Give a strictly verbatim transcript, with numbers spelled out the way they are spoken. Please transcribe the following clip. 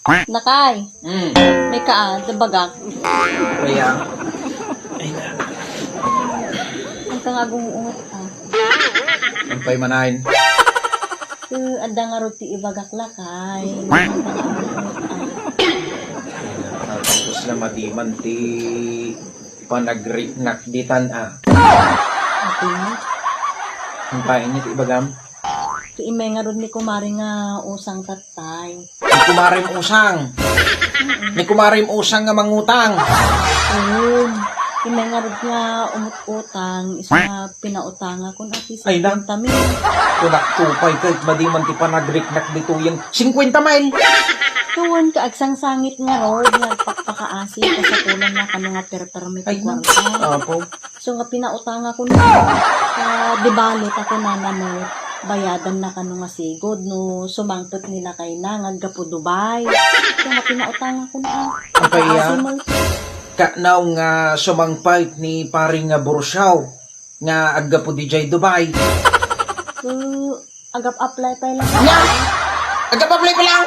Lakay. Hmm. May ka, ah, di bagak. Kaya. Ay na. Ang kang agungungot, ah. Ang pay manain. Eh, adda nga rod ti ibagak, lakay. Tapos na madiman ti panagriknak ditan, ah. Ati? Ang pay niya ti ibagam? Ti imay nga rod ni kumare nga usang tattay. Ni kumarem usang. Ni kumarem usang nga mangutang. Ayun. Imay nga rod nga umut-utang, isu nga pinautanga kun ati. Ay, na. Singkwenta mil. Kunak tupay ket madiman ti panagriknak ditoyen. Singkwenta mil. Kawan ka agsangsangit nga rod nga agpakpakaasi, kasapulan na kano nga perpermi ti Ay, na. Kwarta. Apo. So nga pinautanga kuno, ah, di bale ta kunana met, bayadan na kano nga sigud no sumangpet ni lakay na nga aggapu Dubai. So nga pinautanga kuno, ah. Apay, ah? Kaasi mo. Kanaw nga sumangpet ni pare nga Bursaw nga aggapu dijay Dubai. So, agap-apply pa lang. Nga! Agap-apply pa lang!